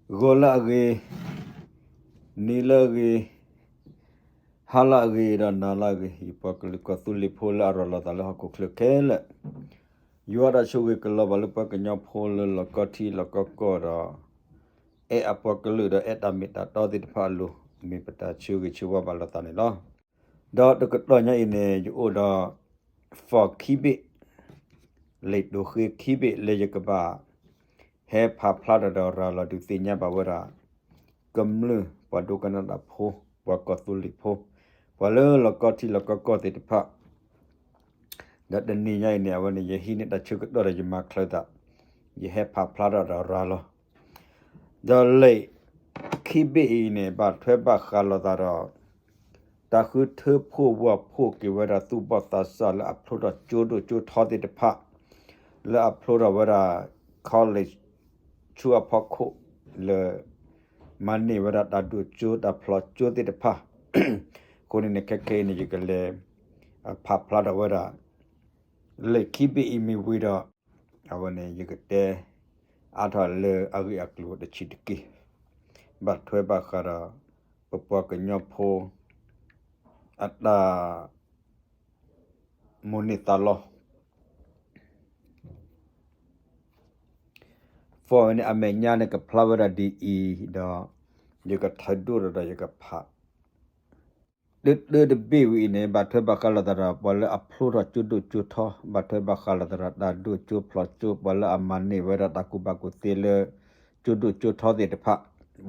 ဂီၤလၢအဂ့ၤ, နံၤလၢအဂ့ၤ, ဟါလၢအဂ့ၤ ဒီးနၤလၢအဂ့ၤ, ယပှၤကလုာ်ကီၢ်သူလ့ၤဖိလၢအရၤလီၤသးလၢဟီၣ်ခိၣ်ချၢခဲလၢာ်, ယွၤတၢ်ဆိၣ်ဂ့ၤကလီၤဘၣ်လၢပှၤကညီဖိလၢလီၢ်ကီၢ်ထံလီၢ်ကီၢ်ကီၢ်ဒီး အဲၣ်အပှၤကလုာ်ဒီးအဲၣ်တၢ်မ့ၢ်တၢ်တီသ့ၣ်တဖၣ်အလိၤ, မ့ၢ်ပတၢ်ဆၢဂ့ၤဆၢဝါဘၣ်လိာ်သးန့ၣ်လီၤ. ဒီးတကတီၢ်ညါအံၤန့ၣ် ယအိၣ်ဒီး form ခံဘ့ၣ်, လံာ်ဒိၣ်ဃ့ခံဘ့ၣ်လၢယကဘၣ် ဟဲဖးဖျါထီၣ်ဒီးရၤလီၤဒုးသ့ၣ်ညါဘၣ်ဝဲဒၣ် ကမျၢၢ်ပှၤဒိကနၣ်တၢ်ဖိ, ပှၤကီၢ်သူလ့ၤဖိ, ပှၤလၢလီၢ်ကီၢ်ထံလီၢ်ကီၢ်ကီၢ်သ့ၣ်တဖၣ် ဒီးတနံၤညါအံၤန့ၣ် အဝဲန့ၣ် ယဟံးန့ၢ်တၢ်ဆၢကတီၢ်ဒီးယမၤချၢသး, ယဟဲဖးဖျါထီၣ်ဒီးရၤလီၤ. ဒီးလံာ်ခံဘ့ၣ်အံၤန့ၣ် ဘၣ်ထွဲဘၣ်ဃးလိာ်သးဒီး တၢ်ဃုထၢဖှိၣ်ဝီၢ်ဖှိၣ်က့ၤဝဲဒၣ်သူၣ်ဘီၣ်သးစၢ်လၢအဖျိထီၣ်ကၠိဒိၣ်ကၠိထီသ့ၣ်တဖၣ်, လၢအဖျိထီၣ်ဝဲဒၣ် college ဆူအဖီခိၣ်လၢ မၤန့ၢ်ဝဲဒၣ်တၢ်ဒိၣ်ကၠိတၢ်ဖျိကၠိသ့ၣ်တဖၣ်, အဃိန့ၣ်န့ၣ် ခဲခဲအံၤန့ၣ် ယကလဲၤ ဖးဖျါထီၣ်ဝဲဒၣ် လံာ်ခံဘ့ၣ်အံၤမ့ၢ်ဝံၤဒီး အဝဲန့ၣ် ယကတဲအါထီၣ်လၢအဂ့ၢ်အကျိၤတဆံးတက့ၢ်, ဘၣ်ထွဲဘၣ်ဃးဒီး ပပှၤကညီဖိ အတၢ်မိၣ်န့ၢ်သးလီ form န့ၣ် အမဲာ်ညါန့ၣ် ကဖျါဝဲဒၣ်ဒ်အံၤဒီး ယကထုးဒိၣ်ဒီး ယကဖး တၢတၢတဘ့ၣ်ဝံၤအံၤန့ၣ် ဘၣ်ထွဲဘၣ်ဃးလိာ်သးဒီး ပှၤလၢအဖျိထီၣ်ကၠိဒိၣ်ကၠိထီ, ဘၣ်ထွဲဘၣ်ဃးလိာ်သးဒီး တၢ်ဒိၣ်ကၠိဖျိကၠိ, ပှၤလၢအမၤန့ၢ်ဝဲဒၣ်တၢ်ကူၣ်ဘၣ်ကူၣ်သ့လၢ ကၠိဒိၣ်ကၠိထီသ့ၣ်တဖၣ်,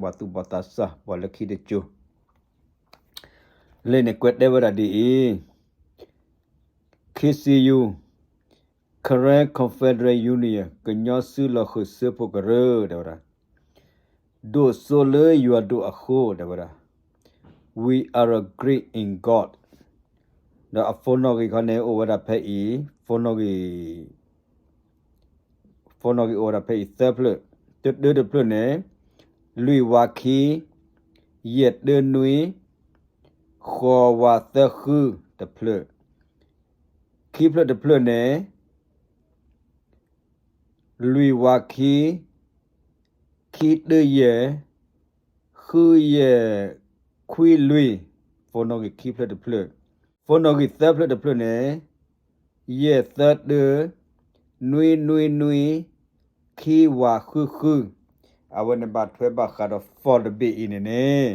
ပှၤသူၣ်ဘီၣ်သးစၢ် ပှၤလၢခံတကၠိ လံာ်န့ၣ် ကွဲးတဲဝဲဒၣ်ဒ်အံၤ, K C U, Karen Confederate Union, ကညီစုလီၤဃုာ်စၢဖှိၣ်ကရၢ တဲဝဲဒၣ်, ဒိၣ်စိလၢယွၤဒိၣ်အဃိ တဲဝဲဒၣ်, We are agreed in God. ဒီးအ phone နီၣ်ဂံၢ်ခီန့ၣ် အိၣ်ဝဲဒၣ်ဖဲအံၤ, phone နီၣ်ဂံၢ် phone နီၣ်ဂံၢ်အိၣ်ဝဲဒၣ်ဖဲအံၤသၢဖျၢၣ်, တၢတၢတဖျၢၣ်န့ၣ် လွံၢ်ဝးခံ, ယဲၢ်တၢနွံ, ဃိးဝးသၢဃုတဖျၢၣ်, ခံဖျၢၣ်တဖျၢၣ်န့ၣ် လွံၢ်ဝးခံ, ခံတၢယဲၢ်, ဃုယဲၢ်ခွံလွံၢ်, phone နီၣ်ဂံၢ်ခံဖျၢၣ်တဖျၢၣ်, phone နီၣ်ဂံၢ်သၢဖျၢၣ်တဖျၢၣ်န့ၣ် ယဲၢ်သၢတၢ, နွံနွံနွံ, ခံဝးဃုဃု, အဝဲန့ၣ်ဘၣ်ထွဲဘၣ်ဃးဒီး form တဘ့ၣ်အံၤန့ၣ်န့ၣ်,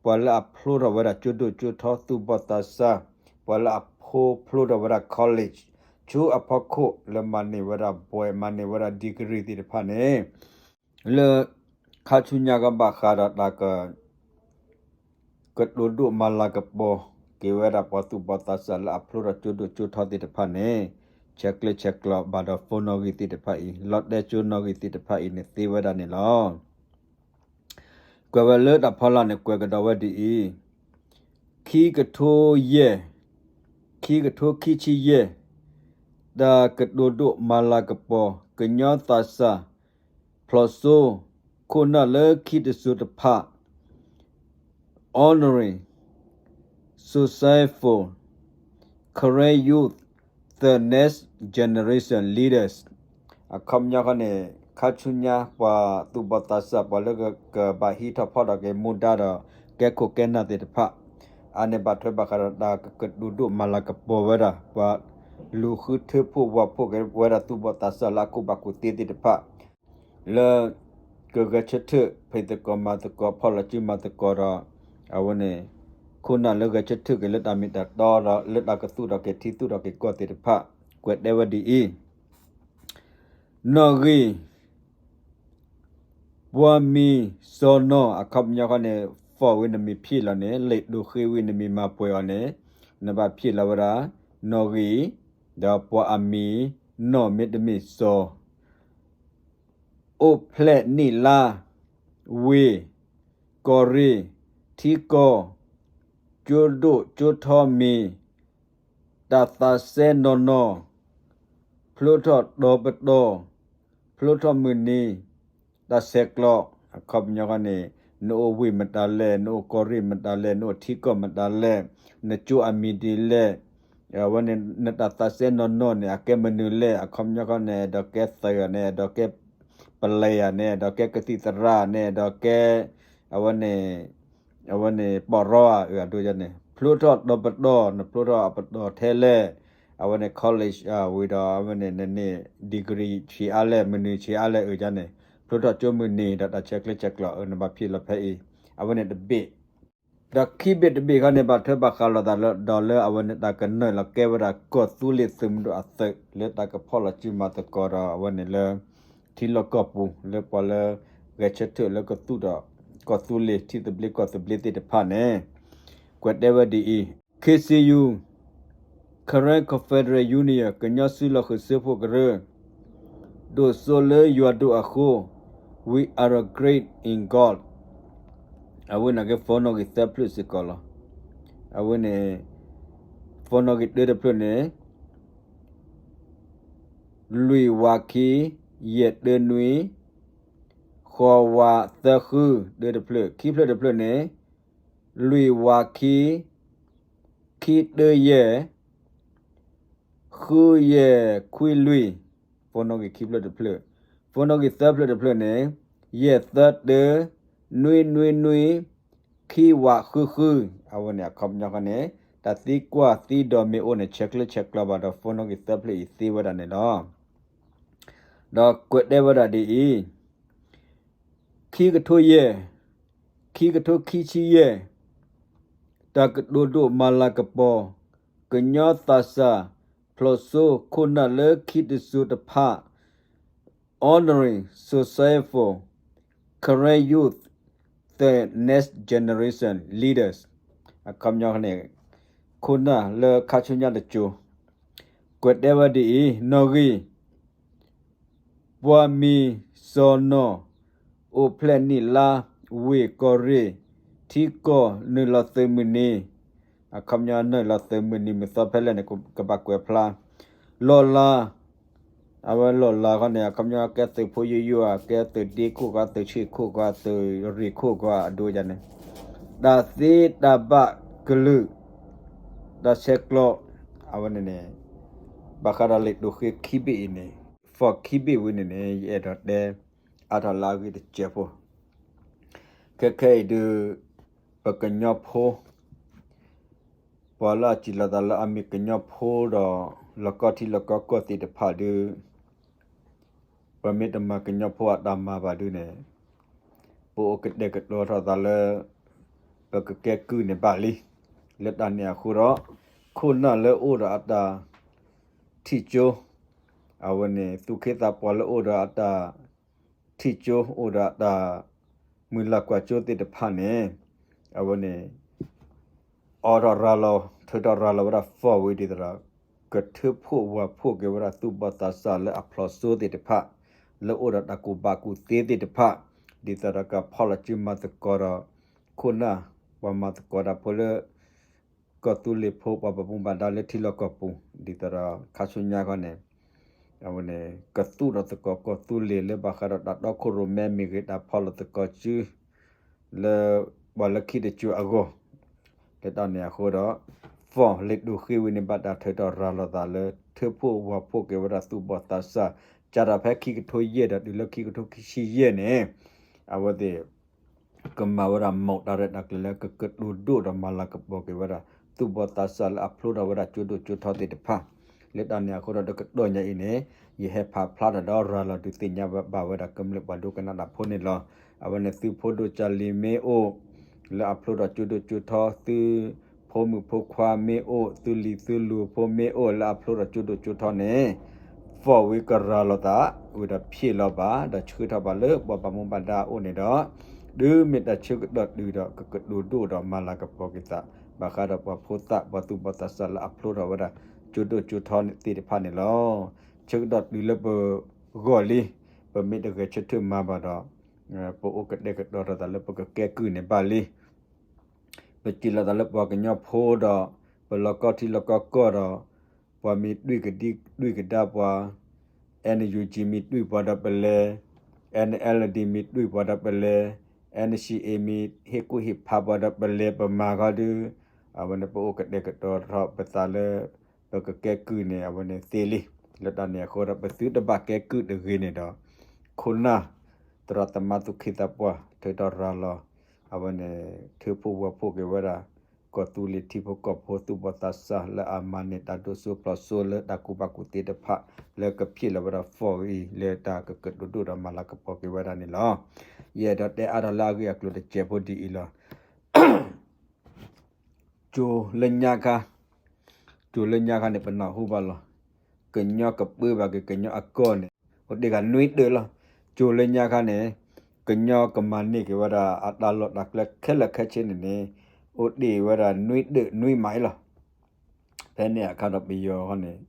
ပှၤလၢအဖျိထီၣ်ဝဲဒၣ်ကၠိဒိၣ်ကၠိထီ သူၣ်ဘီၣ်သးစၢ်, ပှၤလၢအဖျိထီၣ်ဝဲဒၣ် college ဆူအဖီခိၣ်လၢမၤန့ၢ်ဝဲဒၣ်ဘွဲ့ မၤန့ၢ်ဝဲဒၣ် degree သ့ၣ်တဖၣ်န့ၣ် လၢ ခါဆူညါကဘၣ်ဃးဒီးတၢ်က ကတိၤဒိၣ်မၤလၤကပီၤက့ၤဝဲဒၣ်ပှၤသူၣ်ဘီၣ်သးစၢ်လၢအဖျိထီၣ်ကၠိဒိၣ်ကၠိထီသ့ၣ်တဖၣ်န့ၣ်, ဆဲးကျၢဆဲးကျိးဘၣ်ဒီး phone နီၣ်ဂံၢ်သ့ၣ်တဖၣ်အံၤ, လီတဲကၠိနီၣ်ဂံၢ်သ့ၣ်တဖၣ်အံၤန့ၣ်သ့ဝဲဒၣ်န့ၣ်လီၤ. ကွဲးဝဲလၢတၢ်ဖီလာ်န့ၣ် ကွဲးကဒီးဝဲဒ်အံၤ, ခံကထိယဲၢ်, ခံကထိခံဆံယဲၢ်, တၢ်ကတိၤဒိၣ်မၤလၤကပီၤ ကညီသးစၢ် ဖျိစိ ခိၣ်နၢ်လၢခံတစိၤတဖၣ် Honoring Society for Karen Youth, the Next Generation Leaders. အခီပညီခီန့ၣ် ခါဆူညါပှၤသူၣ်ဘီၣ်သးစၢ် ပှၤလၢကဘၣ်ဟံးထီၣ်ဖီၣ်ထီၣ်က့ၤမူဒါဒီး ကဲခိၣ်ကဲနၢ်သ့ၣ်တဖၣ်, အန့ၣ်ဘၣ်ထွဲဘၣ်ဃးဒီးတၢ်ကတိၤဒိၣ်မၤလၤကပီၤဝဲဒၣ် ပှၤလူၤဃုထၢဖှိၣ်ဝီၤဖှိၣ်က့ၤဝဲဒၣ်သူၣ်ဘီၣ်သးစၢ်လၢအကူၣ်ဘၣ်ကူၣ်သ့သ့ၣ်တဖၣ် လၢ ကဂဲၤဆၢထၢၣ် ဖံးသကိးမၤသကိး ဖီၣ်လီၤစုမၤသကိးဒီး အဝဲန့ၣ် ခိၣ်နၢ်လၢဂဲၤဆၢထၢၣ်က့ၤလၢတၢ်မ့ၢ်တၢ်တီဒီး လၢတၢ်ကသူၣ်ထီၣ်က့ၤထံသူၣ်ထီၣ်က့ၤကီၢ်သ့ၣ်တဖၣ် ကွဲးတဲဝဲဒ်အံၤ, နီၣ်ဂံၢ် ပှၤမံၤစီၤနီၢ် အခီပညီခီန့ၣ် form ဝံၤနမံၤဖျါလီၤန့ၣ် လံာ်ဒိၣ်ဃ့ဝံၤနမံၤမၤပှဲၤအီၤန့ၣ် နဘၣ်ဖျါလီၤဝဲဒၣ် နီၣ်ဂံၢ် ဒီးပှၤအမံၤနီၢ်မ့တမ့ၢ်စီၤ အိၣ်ဖျဲၣ်နံၣ်လါ ဝ့ၢ် ကီၢ်ရ့ၣ် ထံကီၢ် ကၠိဒိၣ်ကၠိထီမံၤ တၢ်သးစဲနီၢ်နီၢ် ဖျိထီၣ်တီၤပတီၢ် ဖျိထီၣ်မုၢ်နံၤ တၢ်ဆဲးကျိး အခီပညီခီန့ၣ် နအိၣ်ဝ့ၢ်မတၤလဲၣ် နအိၣ်ကီၢ်ရ့ၣ်မတၤလဲၣ် နအိၣ်ထံကီၢ်မတၤလဲၣ် နကၠိအမံၤဒ်လဲၣ် အဝဲန့ၣ် နတၢ်သးစဲနီၢ်နီၢ်န့ၣ် အကဲမနုၤလဲၣ် အခီပညီခီန့ၣ် အဲၣ်ဒိးကဲသုးန့ၣ် အဲၣ်ဒိးကဲ ပလဲၤယၤန့ၣ် ဒီးကဲကသံၣ်သရၣ်န့ၣ် ဒီးကဲ အဝဲန့ၣ် အဝဲန့ၣ် ပီၢ်ရီအဒိန့ၣ် ဖျိထီၣ်ဒီပတီၢ် နဖျိထီၣ်အပတီၢ်ထဲလဲၣ် အဝဲန့ၣ် college ဝံၤဒီး အဝဲန့ၣ် နန့ၢ် degree ဆံးအါလဲၣ် မုၢ်နံၤဆံးအါလဲၣ် အန့ၣ် ဖျိထီၣ်ကၠိမုၢ်နံၤ ဒီးတၢ်ဆဲးကျိးဆဲးကျၢ နဘၣ်ဖံးလီၤဖဲအံၤ အဝဲန့ၣ်တဘ့ၣ် ဒီးခံဘ့ၣ်တဘ့ၣ်ခီန့ၣ် ဘၣ်ထွဲဘၣ်ဃးလိာ်သးလၢ ဒီးလၢအဝဲန့ၣ် တၢ်ကနုာ်လီၤကဲဝဲဒၣ် ကီၢ်သူလ့ၤသုးမုၢ်ဒိၣ်အသုး လၢတၢ်ကဖီၣ်လီၤစုမၤသကိးဒီး အဝဲန့ၣ်လၢ ထံလီၢ်ကီၢ်ပူၤ လၢပှၤလၢ ဂဲၤဆၢထၢၣ်လၢကသူၣ်ထီၣ် ကီၢ်သူလ့ၤ ထံသဘျ့ကီၢ်သဘျ့သ့ၣ်တဖၣ်န့ၣ် ကွဲးတဲဝဲဒ်အံၤ, K C U, Karen Confederate Union ကညီစုလီၢ်ဃုာ်စၢဖှိၣ်ကရၢ ဒိၣ်စိလၢယွၤဒိၣ်အဃိ We are great in God အဝဲန့ၣ်က့ phone နီၣ်ဂံၢ်သၢဖျၢၣ်စ့ၢ်ကီးလီၤ. အဝဲန့ၣ် phone နီၣ်ဂံၢ်တၢတဖျၢၣ်န့ၣ် လွံၢ်ဝးခံ ယဲၢ်တၢနွံ ဃိးဝးသၢဃု တၢတဖျၢၣ် ခံဖျၢၣ်တဖျၢၣ်န့ၣ် လွံၢ်ဝးခံ ခံတၢယဲၢ် ဃုယဲၢ်ခွံလွံၢ် phone နီၣ်ဂံၢ်ခံဖျၢၣ်တဖျၢၣ် phone နီၣ်ဂံၢ်သၢဖျၢၣ်တဖျၢၣ်န့ၣ် ယဲၢ်သၢတၢ နွံနွံနွံ ခံဝးဃုဃု အဝဲန့ၣ်အခီပညီဃီန့ၣ် တၢ်သံကွၢ်သံဒိးမ့ၢ်အိၣ်န့ၣ် ဆဲးကျၢဆဲးကျိးဘၣ်ဒီး phone နီၣ်ဂံၢ်သၢဖျၢၣ်အံၤသ့ဝဲဒၣ်န့ၣ်လီၤ. ဒီးကွဲးတဲဝဲဒၣ်ဒ်အံၤ, ခံကထိယဲၢ်, ခံကထိခံဆံယဲၢ် တၢ်ကတိၤဒိၣ်မၤလၤကပီၤ ကညီသးစၢ် ဖျိးစိခိၣ်နၢ်လၢခံတစိၤတဖၣ် Honoring Society for Karen Youth, the Next Generation Leaders အခီပညီန့ၣ် ခိၣ်နၢ်လၢခါဆူညါတစိၤ ကွဲးတဲဝဲဒ်အံၤ, နီၣ်ဂံၢ် ပှၤမံၤစီၢ်နီၣ် အိၣ်ဖျဲၣ်နံၣ်လါ ဝ့ၢ်ကီၢ်ရ့ၣ် ထံကီၢ်နုာ်လီၤသုးမုၢ်နံၤ, အခီပညီနုာ်လီၤသုးမုၢ်နံၤ မုၢ်သီဖဲလဲၣ်န့ၣ် ကဘၣ်ကွဲးဖျါ လီၢ်လၤ အဝဲလီၢ်လၤဃီန့ၣ် အခီပညီကဲသုးဖိယိယိဧါ ကဲသုးဒ့ခိၣ်ကွၢ် သုးဆ့ၣ်ခိၣ်ကွၢ် သုးရ့ၣ်ခိၣ်ကွၢ်အဒိယါန့ၣ် တၢ်သ့တၢ်ဘၣ်ကလုာ် တၢ်ဆဲးကျိး အဝဲန့ၣ်န့ၣ် ဘၣ်ဃးဒီးလံာ်ဒိၣ်ဃ့ခံဘ့ၣ်အံၤန့ၣ် for ခံဘ့ၣ်ဝံၤန့ၣ်န့ၣ် ယအဲၣ်ဒိးတဲအါထီၣ်လၢအဂ့ၢ်တစဲးဖိ ခဲခဲအံၤဒုး ပကညီဖိ ပှၤလၢအစံးလီၤသးလၢအမ့ၢ်ကညီဖိဒီး လီၢ်ကီၢ်ထံလီၢ်ကီၢ်ကီၢ်သ့ၣ်တဖၣ်ဒုး ပမ့ၢ်တမၤကညီဖိအတၢ်မၤဘၣ်ဒုးန့ၣ် ပအိၣ်ကတဲာ်ကတီၤထီၣ်သးလၢ ပကကဲကုၢ်န့ၣ်ဘၣ်လံ. လၢတၢ်န့ၣ်အဃိဒီး ခိၣ်နၢ်လၢအိၣ်ဒီးအတၢ်ထံၣ်ကၠိ အဝဲန့ၣ် သူၣ်က့သးပှၢ်လၢအိၣ်ဒီးအတၢ်ထံၣ်ကၠိ အိၣ်ဒီးအတၢ်မုၢ်လၢ်ကွၢ်စိသ့ၣ်တဖၣ်န့ၣ် အဝဲန့ၣ် အိးထီၣ်ရၤလီၤ ထုးထီၣ်ရၤလီၤဝဲဒၣ် form ဝံၤဒ်သိးဒီး ကထုးဖှိၣ်ဝးဖှိၣ်က့ၤဝဲဒၣ်သူၣ်ဘီၣ်သးစၢ်လၢအဖျိးစိသ့ၣ်တဖၣ် လၢအိၣ်ဒီးတၢ်ကူၣ်ဘၣ်ကူၣ်သ့သ့ၣ်တဖၣ် ဒ်သိးဒီးကဖီၣ်လီၤစုမၤသကိးဒီး ခိၣ်နၢ် ပှၤမၤသကိးတၢ်ဖိလၢ ကီၢ်သူလ့ၤဖိ ပှၤဘၣ်မူဘၣ်ဒါလၢထံလီၢ်ကီၢ်ပူၤ ဒ်သိးဒီးခါဆူညါခီန့ၣ် အဝဲန့ၣ် ကသူၣ်ထီၣ်သကိးကီၢ်သူလ့ၤလၢဘၣ်ဃးဒီးတၢ်တီခိၣ်ရိၣ်မဲမ့ၢ်ဂ့ၤ တၢ်ဖီၣ်လီၤသကိးစု လၢပှၤလၢခံတစိၤအဂီၢ် လၢတၢ်န့ၣ်အဃိဒီး form လံာ်ဒိၣ်ဃ့ဝံၤန့ၣ် ဘၣ်တၢ်ထုးထီၣ်ရၤလီၤသးလၢ ထုးဖှိၣ်ဝးဖှိၣ်က့ၤဝဲဒၣ်သူၣ်ဘီၣ်သးစၢ် စးထီၣ်ဖဲခံကထိယဲၢ်ဒီးတုၤလၢခံကထိခံဆံယဲၢ်န့ၣ် အဝဲသ့ၣ် ကမၤဝဲဒၣ်မူးတၢ်ရဲၣ်တၢ်ကျဲၤလၢကကတိၤဒိၣ်ဒီးမၤလၤကပီၤက့ၤဝဲဒၣ် သူၣ်ဘီၣ်သးစၢ်လၢအဖျိထီၣ်ဝဲဒၣ်ကၠိဒိၣ်ကၠိထီသ့ၣ်တဖၣ် လၢတၢ်န့ၣ်အဃိဒီးတကတီၢ်ညါအံၤန့ၣ် ယဟဲဖးဖျါထီၣ်ဒီးရၤလီၤဒုးသ့ၣ်ညါဘၣ်ဝဲဒၣ်ကမျၢၢ်ပှၤဒိကနၣ်တၢ်ဖိန့ၣ်လီၤ. အဝဲန့ၣ်သုးဖိဒိၣ်ကၢ်လံၤမ့ၢ်အိၣ် လၢအဖျိထီၣ်ကၠိဒိၣ်ကၠိထီ သုးဖိမုၣ်ဖိခွါမ့ၢ်အိၣ် သုးလံၤသုးလူၤဖိမ့ၢ်အိၣ်လၢအဖျိထီၣ်ကၠိဒိၣ်ကၠိထီန့ၣ် form ဝံၤကရၤလီၤသး ဝံၤဒီးဖျ့ၣ်လီၤဘၣ် ဒီးဆှၢထီၣ်ဘၣ်လၢပှၤဘၣ်မူဘၣ်ဒါအအိၣ်န့ၣ်ဒီး တုၤမ့ၢ်တၢ်ဆၢကတီၢ်တုၤဒီး ကကတိၤဒိၣ်ဒီးမၤလၤကပီၤက့ၤသး ဘၣ်ဃးဒီးပှၤဖိသၣ်ပှၤသူၣ်ဘီၣ်သးစၢ်လၢအဖျိထီၣ်ဝဲဒၣ် ကၠိဒိၣ်ကၠိထီသ့ၣ်တဖၣ်န့ၣ်လီၤ. ဆၢကတီၢ်တုၤလၢပဂီၢ်လံ ပမ့ၢ်တဂဲၤဆၢထၢၣ်မၤဘၣ်ဒီး ပအိၣ်ကတဲာ်ကတီၤထီၣ်သးလၢပကကဲကုၢ်န့ၣ်ဘၣ်လံ. ပစံးလီၤသးလၢပှၤကညီဖိဒီး ပလီၢ်ကီၢ်ထံလီၢ်ကီၢ်ကီၢ်ဒီး ပှၤမ့ၢ်တွံၢ်ကဒံတွံၢ်ကဒါပှၤ NUG မ့ၢ်တွံၢ်ပှၤဒီးပလဲၤ NLD မ့ၢ်တွံၢ်ပှၤဒီးပလဲၤ NCA မ့ၢ်ဟ့ၣ်ကူၣ်ဟ့ၣ်ဖးပှၤဒီးပလဲၤပမၤဃီဒုး အဝဲန့ၣ်ပအိၣ်ကတဲာ်ကတီၤထီၣ်ပသးလၢ ပကကဲကုၢ်န့ၣ် အဝဲန့ၣ်သ့လံ. လၢတၢ်န့ၣ်အဃိဒီး ပသုတဘၣ်ကဲကုၢ်တဂ့ၤန့ၣ်ဒီး ခိၣ်နၢ် သရၣ်သမါသူၣ်က့သးပှၢ် ထုးထီၣ်ရၤလီၤ အဝဲန့ၣ် ထုးဖှိၣ်ဝီဖှိၣ်က့ၤဝဲဒၣ် ကီၢ်သူလ့ၤထံဖိကီၢ်ဖိသူၣ်ဘီၣ်သးစၢ် လၢအမၤန့ၢ်တၢ်ဒိၣ်စိဖျိစိလၢတၢ်ကူၣ်ဘၣ်ကူၣ်သ့တဖၣ် လၢကဖျ့ၣ်လီၤဝဲဒၣ် form အံၤ လၢတၢ်ကကတိၤဒိၣ်ဒီးမၤလၤကပီၤက့ၤဝဲဒၣ်န့ၣ်လီၤ. ယအဲၣ်ဒိးတဲအါထီၣ်လၢအဂ့ၢ်အကျိၤတစဲးဖိဒ်အံၤလီၤ. ကၠိၤလၢညါခါ, ကၠိၤလၢညါခါန့ၣ် ပနၢ်ဟူဘၣ်လီၤ. ကညီကပၢဘၣ်က့ၤကညီအကီၢ်န့ၣ် အိၣ်တ့ၢ်ဂၤနွံဒၢးလီၤ. ကၠိၤလၢညါခါန့ၣ် ကညီကမၤန့ၢ်က့ၤဝဲဒၣ်အတၢ်လီၢ်တၢ်ကျဲခဲလၢာ်ခဲဆ့န့ၣ်န့ၣ် အိၣ်တ့ၢ်ဝဲဒၣ်နွံဒၢးနွံမးအံၤလီၤ. ဖဲန့ၣ်အခါဒီးပယီၤဃီန့ၣ်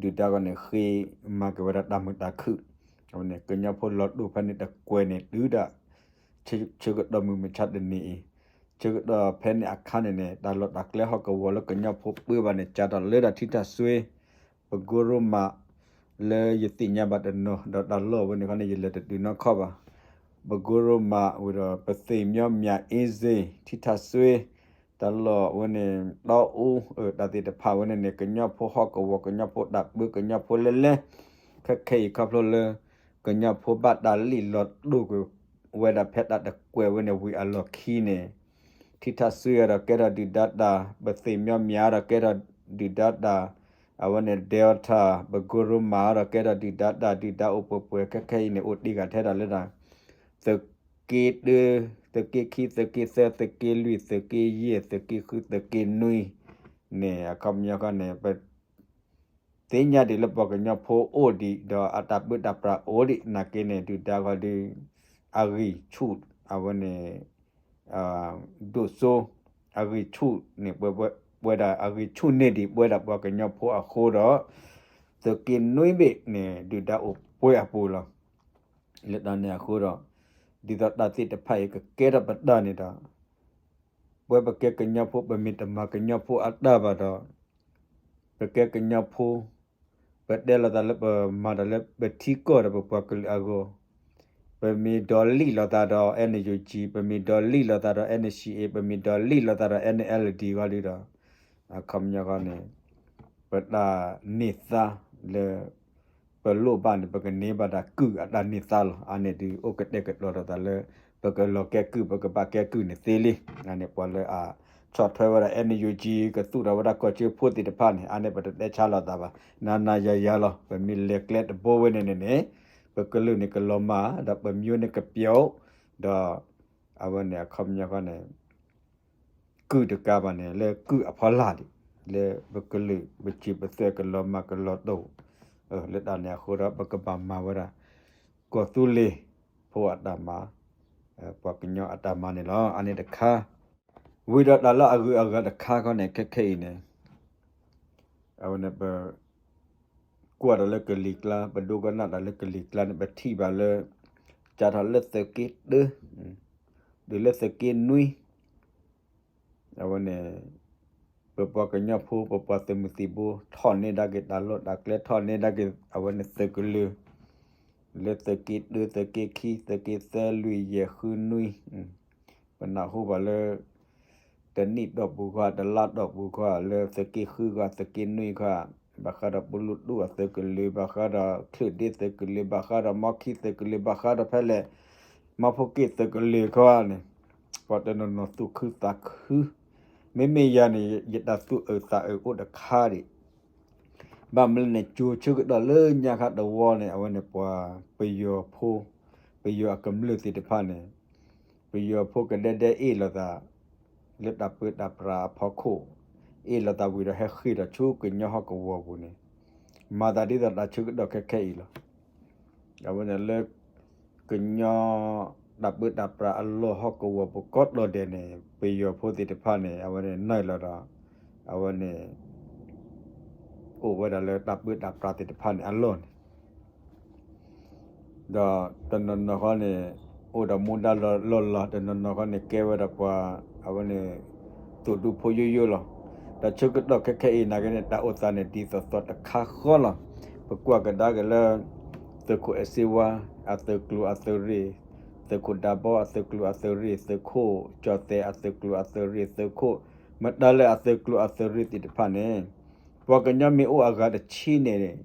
ဒုၣ်ဒါဃီန့ၣ် ဃ့မၤက့ၤဝဲဒၣ်တၢ်မုာ်တၢ်ခုၣ်, အဝဲန့ၣ် ကညီဖိလီၤတိၢ်ဖဲန့ၣ်တကွဲးန့ၣ် တုၤဒၣ် ဆၢကတီၢ်မုၢ်မဆါတနံၤအံၤ, ဆၢကတီၢ်ဖဲန့ၣ်အခါန့ၣ်န့ၣ် တၢ်လီၢ်တၢ်ကျဲဟီၣ်ကဝီၤလၢကညီဖိပၢဘၣ်န့ၣ် စးထီၣ်လၢတၢ်ထံထၣ်စွ့ ပကိရိမး လၢယသ့ၣ်ညါဘၣ်တနီၤ ဒီးတၢ်လီၢ်ဝဲန့ၣ်ခီန့ၣ် ယလဲၤတတုၤနီတခီဘၣ်. ပကိရိမးဝံၤဒီး ပသ့ၣ်မၠီမၠးအ့စ့ၣ် ထံထၣ်စွ့ တၢ်လီၢ်ဝဲန့ၣ် တီအူ တၢ်သ့ၣ်တဖၣ်ဝဲန့ၣ်န့ၣ် ကညီဖိဟီၣ်ကဝီၤ ကညီဖိတၢ်ပၢ ကညီဖိလဲၤလဲၤ ခဲခဲအံၤခီဖျိလၢ ကညီဖိဘၣ်တၢ်လံၣ်လီၤတိၢ်ကွံာ်ဝဲဒၣ်ဖဲတၢ်တကွဲးဝဲန့ၣ်ဝံၤအလီၢ်ခံန့ၣ် ထံထၣ်စွ့ဒီးကဲထီၣ်ဒုၣ်ဒါတၢ်, ပသ့ၣ်မၠီမၠးဒီးကဲထီၣ်ဒုၣ်ဒါတၢ်, အဝဲန့ၣ် Delta ပကိရိမးဒီးကဲထီၣ်ဒုၣ်ဒါတၢ်, ဒုၣ်ဒါအိၣ်ပှဲၤပှဲၤခဲခဲအံၤန့ၣ် အိၣ်တ့ၢ်ဂၤထဲဒၣ်လၢတၢ် သုးက့တၢ, သုးက့ခံ, သုးက့သၢ, သုးက့လွံၢ်, သုးက့ယဲၢ်, သုးက့ဃု, သုးက့နွံန့ၣ် အခီပညီခီန့ၣ် ပ သ့ၣ်ညါဒံးလၢပှၤကညီဖိအိၣ်ဒံး ဒီးအတၢ်ပၢတၢ်ပြးအိၣ်ဒံး နာ်က့န့ၣ် ဒုၣ်ဒါဃီဒုး အဂံၢ်ဆူၣ် အဝဲန့ၣ် ဒိၣ်စိ အဂံၢ်ဆူၣ်န့ၣ် ပဝဲဒၣ်အဂံၢ်ဆူၣ်န့ၢ်ဒံးပဝဲဒၣ်ပှၤကညီဖိအဃိဒီး သုးက့နွံဘ့ၣ်န့ၣ် ဒုၣ်ဒါအိၣ်ပှဲၤအပူၤလီၤ. လၢတၢ်န့ၣ်အဃိဒီး ဒ်သိးတၢ်သ့ၣ်တဖၣ်အံၤကကဲထီၣ်ပတၢ်န့ၣ်ဒီး ပဝဲပကဲကညီဖိ ပမ့ၢ်တမၤကညီဖိအတၢ်ဘၣ်ဒီး ပကဲကညီဖိ ပတဲလိာ်သးလၢပမၤတၢ်လၢပထံကီၢ်ဒီးပပှၤကလုာ်အဂီၢ်, ပမ့ၢ်ဒိးလံၣ်လိာ်သးဒီး NUG, ပမ့ၢ်ဒိးလံၣ်လိာ်သးဒီး NCA, ပမ့ၢ်ဒိးလံၣ်လိာ်သးဒီး NLD ဂီၢ်ဒုဒီး အခီပညီဃီန့ၣ် ပတၢ်န့ၢ်သါလၢ ပလိၣ်ဘၣ်န့ၣ် ပကန့ၢ်ဘၣ်ဒၣ်ကုၢ်အတၢ်န့ၢ်သါလီၤ. အါန့ၢ်ဒုးအိၣ်ကတဲာ်ကတီၤလိာ်သးလၢ ပကလီၤကဲကုၢ် ပကဘၣ်ကဲကုၢ်န့ၣ်သ့လံ. အါန့ၢ်ပှၤလၢအဆီၣ်ထွဲဝဲဒၣ် NUG ကသူၣ်ထီၣ်ဝဲဒၣ်ကီၢ်စၢဖှိၣ်သ့ၣ်တဖၣ်န့ၣ် အါန့ၢ်ပတတဲဆါလိာ်သးဘၣ်. နၤနၤယၤယၤလီၤ. ပမ့ၢ်လဲၤကျဲတဘိဝဲန့ၣ်န့ၣ်န့ၣ် ပကလုာ်န့ၣ်ကလီၤမၢ် ဒီးပမၠိန့ၣ်ကပျီ ဒီး အဝဲန့ၣ်အခီပညီဃီန့ၣ် ကုၢ်တကးဘၣ်န့ၣ် လၢကုၢ်အဖီလာ်ဒံး လၢပကလုာ်ပစံးပသွဲၣ်ကလီၤမၢ်ကလီၤတိၢ် လၢတၢ်န့ၣ်အဃိဒီး ပကဘၣ်မၤဝဲဒၣ် ကီၢ်သူလ့ၤဖိအတၢ်မၤ ပှၤကညီအတၢ်မၤန့ၣ်လီၤ. အါန့ၢ်တခါ ဝံၤဒီးတၢ်လၢအဂုၤအဂၤတခါခီန့ၣ် ခဲခဲအံၤန့ၣ် အဝဲန့ၣ်ပ ကွၢ်တၢ်လၢကလံၤကျါ ပဒိကနၣ်တၢ်လၢကလံၤကျါန့ၣ် ပထံၣ်ဘၣ်လၢ စးထီၣ်လၢသုးက့တၢ တုၤလၢသုးက့နွံ အဝဲန့ၣ် ပပှၤကညီဖိ ပပှၤသုးမုၢ်သံၣ်ဘိ ထီၣ်န့ၢ်ဒၣ်က့ၤတၢ်လီၢ်တၢ်ကျဲ ထီၣ်န့ၢ်ဒၣ်က့ၤ အဝဲန့ၣ်သုးကလၢၤ လၢသုးက့တၢ သုးက့ခံ သုးက့သၢ လွံၢ် ယဲၢ် ဃု နွံ ပနၢ်ဟူဘၣ်လၢ တနံၣ်တီၢ်ပူၤခီ တလါတီၢ်ပူၤခီ လၢသုးက့ဃုခီ သုးက့နွံခီ ဘၣ်ဃးဒီးပလူတူၢ်အသုးကလၢၤ ဘၣ်ဃးဒီးချၢၣ်ဒ့သုးကလၢၤ ဘၣ်ဃးဒီးမီခံသုးကလၢၤ ဘၣ်ဃးဒီးဖဲလဲၣ် မီဖိက့ၣ်သုးကလၢၤခီန့ၣ် ပှၤတနီၤနီၤသူၣ်ခုသးခု မ့မ့ၢ်ယၤန့ၣ် ယတၢ်သူၣ်အုးသးအုးအိၣ်တခါဒံး ဘၣ်မနုၤလဲၣ်န့ၣ် ကၠိၤဆၢကတီၢ်လၢညါခါတဝီန့ၣ် အဝဲန့ၣ်ပှၤ ပယီၤဖိ ပယီၤအကမျၢၢ်သ့ၣ်တဖၣ်န့ၣ် ပယီၤဖိကဒဲဒဲအ့ၣ်လိာ်သး လၢတၢ်ပၢတၢ်ပြးအဖီခိၣ် အ့ၣ်လိာ်သးဝံၤဒီးဟဲဃ့ၢ်ဒီးဆူကညီဟီၣ်ကဝီၤပူၤန့ၣ် မၤသးဒ်သိးတၢ်ဆၢကတီၢ်ခဲခဲအံၤလီၤ. အဝဲန့ၣ်လၢ ကညီ တၢ်ပၢတၢ်ပြးအလီၢ်ဟီၣ်ကဝီၤပူၤကိးတီၤဒဲးန့ၣ် ပယီၤဖိသ့ၣ်တဖၣ်န့ၣ် အဝဲန့ၣ်နုာ်လီၤဒီး အဝဲန့ၣ် အိၣ်ဝဲဒၣ်လၢတၢ်ပၢတၢ်ပြးသ့ၣ်တဖၣ်န့ၣ်အလီၢ်န့ၣ် ဒီးတနီၤနီၤဃီန့ၣ် အိၣ်ဒီးမူဒါလီၤလီၤ တနီၤနီၤဃီန့ၣ် ကဲဝဲဒၣ်ပှၤ အဝဲန့ၣ် သူၣ်ဒူဖိယိယိလီၤ. ဒီးဆၢကတီၢ်ခဲခဲအံၤနာ်က့န့ၣ် တၢ်အိၣ်သးန့ၣ် ဒ်သိးသိးတခါဃီလီၤ. ပကွၢ်ကဒါက့ၤလၢ သုးခိၣ်အဲၣ်စ့ဝါ အသုးကျိၤအသုးရ့ၣ်, သုးခိၣ်ဒးဘီအသုးကျိၤအသုးရ့ၣ်, သုးခိၣ်ကၠီၣ်သဲးအသုးကျိၤအသုးရ့ၣ်, သုးခိၣ်မတၤလဲၣ်အသုးကျိၤအသုးရ့ၣ်သ့ၣ်တဖၣ်န့ၣ် ပှၤကညီမ့ၢ်အိၣ်အဂၤတဆံန့ၣ်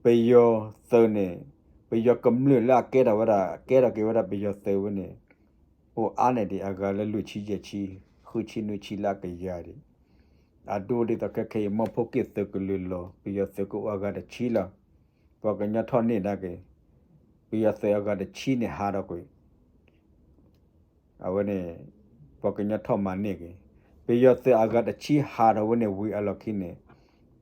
ပယီၤသုးန့ၣ် ပယီၤကမျၢၢ်လၢအကဲထီၣ်ဝဲဒၣ် ကဲထီၣ်က့ၤဝဲဒၣ်ပယီၤသုးဝဲန့ၣ် အိၣ်အါန့ၢ်ဒံးအဂၤလၢလွံၢ်ဆံယဲၢ်ဆံ ဃုဆံနွံဆံလၢအကယၤဒံး အဒိဒ်သိးခဲခဲအံၤ မီၢ်ဖိက့ၣ်သုးကလုာ်လီၤ ပယီၤသုးကအိၣ်အဂၤတဆံလီၤ. ပှၤကညီထီၣ်န့ၢ်ဒၣ်က့ၤ ပယီၤသုးအဂၤတဆံန့ၣ်ဟးထီၣ်ကွံာ် အဝဲန့ၣ် ပှၤကညီထီၣ်မၤန့ၢ်က့ၤ ပယီၤသုးအဂၤတဆံဟးထီၣ်ဝဲန့ၣ်ဝံၤအလီၢ်ခံန့ၣ်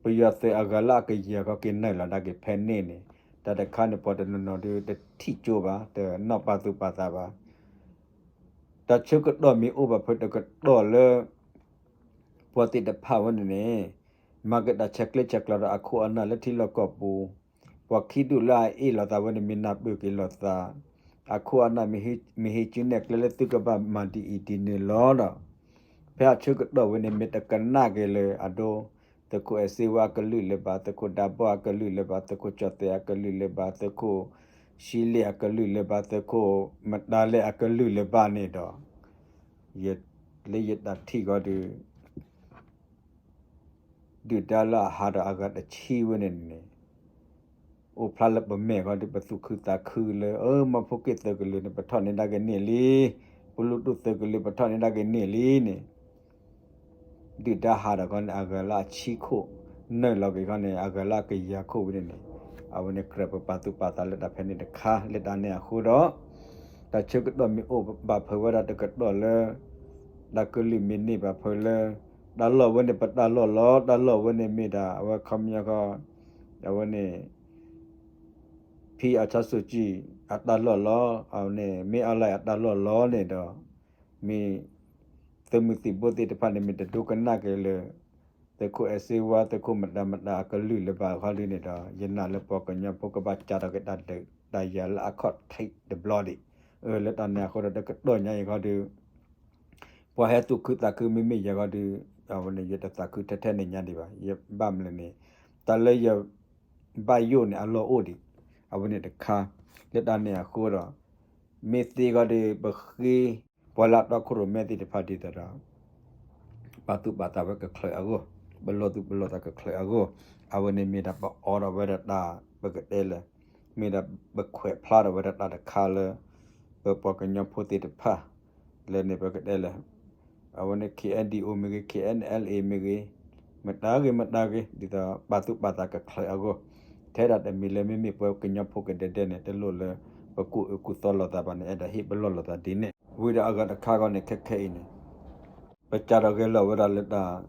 ပယီၤသုးအဂၤလၢအကယၤခီက့ၤနုာ်လီၤဒၣ်က့ၤဖဲန့ၣ်န့ၣ် တၢ်တခါန့ၣ် ပှၤတနီၤနီၤဒုးတထံၣ်ကၠိဘၣ် တနီၣ်ပာ်သူၣ်ပာ်သးဘၣ် တၢ်ဆၢကတီၢ်မ့ၢ်အိၣ်ဘၣ်ဖဲတကတီၢ်လၢ ပှၤသ့ၣ်တဖၣ်ဝဲန့ၣ်န့ၣ် မၤက့ၤတၢ်ဆဲးကျၢဆဲးကျိးဒီးအခိၣ်အနၢ်လၢထံလီၢ်ကီၢ်ပူၤ, ပှၤခံဒူၣ်လၢအအ့ၣ်လိာ်သးဝဲန့ၣ် မ့ၢ်နၢ်ပၢၢ်က့ၤလိာ်သး, အခိၣ်အနၢ် မ့ၢ်ဟ့ၣ်စုနဲၣ်ကျဲလၢသုကဘၣ်မၤဒ်အံၤဒ်န့ၣ်လီၤဒီး ဖဲအဆၢကတီၢ်ဝဲန့ၣ် မ့ၢ်တကနၣ်က့ၤလၢအဒိ သုးခိၣ်အဲၣ်စ့ဝါအကလုၢ်လၢၤဘၣ်, သုးခိၣ်ဒးဘီအကလုၢ်လၢၤဘၣ်, သုးခိၣ်ကၠီၣ်သဲးအကလုၢ်လၢၤဘၣ်, သုးခိၣ်ဆံလ့ၣ်အကလုၢ်လၢၤဘၣ်, သုးခိၣ်မတၤလဲၣ်အကလုၢ်လၢၤဘၣ်န့ၣ်ဒီး လၢယတၢ်ထံၣ်ဃီဒီး ဒုၣ်ဒါလၢအဟးဒီးအဂၤတဆံဝဲန့ၣ်န့ၣ် အိၣ်ဖျါလၢပမဲာ်ဃီဒီး ပသူၣ်ခုသးခုလၢ အၢ မီၢ်ဖိက့ၣ်သုးကလုာ်န့ၣ် ပထီၣ်န့ၢ်ဒၣ်က့ၤန့ၢ်လံ, ပလူတူၢ်သုးကလုာ် ပထီၣ်န့ၢ်ဒၣ်က့ၤန့ၢ်လံန့ၣ် ဒုၣ်ဒါဟးဒီးခီန့ၣ် အဂၤလၢအဆံခိၣ်, နုာ်လီၤက့ၤခီန့ၣ် အဂၤလၢအကယၤခိၣ်ဝဲန့ၣ်န့ၣ် အဝဲန့ၣ် ကြၢးပပာ်သူၣ်ပာ်သးလၢတၢ်ဖဲန့ၣ်တခါ လၢတၢ်န့ၣ်အဃိဒီး တၢ်ဆၢကတီၢ်မ့ၢ်အိၣ်ဘၣ်ဖဲဝဲဒၣ်တကတီၢ်လၢ တၢ်ကလုၢ်မ့ၢ်န့ၢ်ဘၣ်ဖဲလၢ တၢ်လီၢ်ဝဲန့ၣ် ပတၢ်လီၢ်လီၤ, တၢ်လီၢ်ဝဲန့ၣ်မ့ၢ်ဒၣ် အဝဲခီပညီဃီ အဝဲန့ၣ် ဖံအဆါစူၣ်ကံ အတၢ်လီၢ်လီၤ, အဝဲန့ၣ် မ့ၢ်အီလၢၣ်အတၢ်လီၢ်လီၤန့ၣ်ဒီး မ့ၢ် သုးမုၢ်သံၣ်ဘိသ့ၣ်တဖၣ်န့ၣ် မ့ၢ်တဒိကနၣ်က့ၤလၢ သုးခိၣ်အဲၣ်စ့ဝါ သုးခိၣ်မတၤမတၤအကလုၢ်လၢၤဘၣ်ခီဒုန့ၣ်ဒီး ယနာ်လၢပှၤကညီဖိကဘၣ်ကးထီၣ်က့ၤတၢ်ဒုးတၢ်ယၤလၢအခီၣ်ထံးတဘျီဒံး, အၢ လၢတၢ်န့ၣ်အဃိဒီး တကတီၢ်ညါအံၤခီဒု ပှၤဟဲသူၣ်ခုသးခုမ့မ့ၢ်ယၤခီဒု အဝဲန့ၣ် ယတသးခုထဲထဲန့ၣ်ညါဒံးဘၣ်, ယဘၣ်မနုၤလဲၣ်န့ၣ် တၢ်လၢယ ဘၣ်ယိၣ်န့ၣ် အလီၢ်အိၣ်ဒံး, အဝဲန့ၣ်တခါ, လၢတၢ်န့ၣ်အဃိဒီး မ့ၢ်သ့ခီဒီး ပဃ့ ပှၤလၢအတီခိၣ်ရိၣ်မဲသ့ၣ်တဖၣ်ဒ်သိးဒီး ပာ်သူၣ်ပာ်သးဝဲကချၢးအဂီၢ်, ပလီၢ်သူၣ်ပလီၢ်သးကချၢးအဂီၢ်, အဝဲန့ၣ်မ့ၢ်ဒၣ်ပအီဒီးဝဲဒၣ်တၢ် ပကတဲလဲၣ်, မ့ၢ်ဒၣ်ပခွဲးဖျါထီၣ်ဝဲဒၣ်တၢ်တခါလၢ ပပှၤကညီဖိသ့ၣ်တဖၣ် လၢန့ၣ်ပကတဲလဲၣ် အဝဲန့ၣ် KNDO မ့ၢ်ဂ့ၤ KNLA မ့ၢ်ဂ့ၤ, မတၤဂ့ၤမတၤဂ့ၤ ဒ်သိးပာ်သူၣ်ပာ်သးကချၢးအဂီၢ်, ထဲဒၣ်တမံၤလၢမ့မ့ၢ်ပှၤကညီဖိကဒဲဒဲန့ၣ် တလိၣ်လၢ ပကူၣ်အၢကူၣ်သီလိာ်သးဘၣ်န့ၣ် အဲၣ်ဒိးဟ့ၣ်ပလီၢ်လိာ်သးဒ်န့ၣ်, ဝံၤဒီးအဂၤတခါဂီၢ်န့ၣ် ခဲခဲအံၤန့ၣ် ပကးထီၣ်ဂဲၤလိာ်ဝဲဒၣ်လၢတၢ်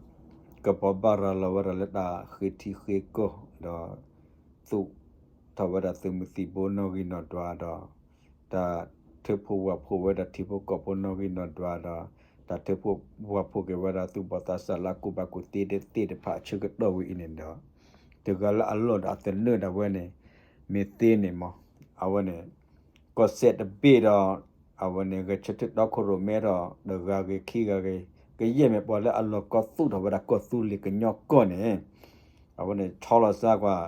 ကပီၤဘၣ်ရၤလီၤဝဲဒၣ်လၢတၢ်ဃ့ထံဃ့ကီၢ်ဒီး သူၣ်ထီၣ်ဝဲဒၣ်သုးမုၢ်သံၣ်ဘိနီၣ်ဂံၢ်နီၣ်ဒွးဒီး တၢ်ထုးဖှိၣ်ဝၣ်ဖှိၣ်ဝဲဒၣ်ထံဖိကီၢ်ဖိနီၣ်ဂံၢ်နီၣ်ဒွးဒီး တၢ်ထုးဖှိၣ်ဝၣ်ဖှိၣ်က့ၤဝဲဒၣ်သူၣ်ဘီၣ်သးစၢ်လၢအကူၣ်ဘၣ်ကူၣ်သ့သ့ၣ်တဖၣ်အဆၢကတီၢ်ဝဲအံၤန့ၣ်ဒီး တဂၤလၢအလီၢ်ဒီးအသနၢၣ်ဒၣ်ဝဲန့ၣ် မ့ၢ်သ့န့ၣ်မး အဝဲန့ၣ် ကီၢ်စဲၣ်တဘ့ၣ်ဒီး အဝဲန့ၣ် ဂဲၤဆၢထၢၣ်တီခိၣ်ရိၣ်မဲထီၣ်တဂၤဂ့ၤခံဂၤဂ့ၤ ကယဲၢ်မ့ၢ်ပှၤလၢအလီၤကီၢ်သူၣ်ထီၣ်ဝဲဒၣ်ကီၢ်သူလ့ၤကညီကီၢ်န့ၣ် အဝဲန့ၣ် ဆီလီၤစၢ်ကွၢ်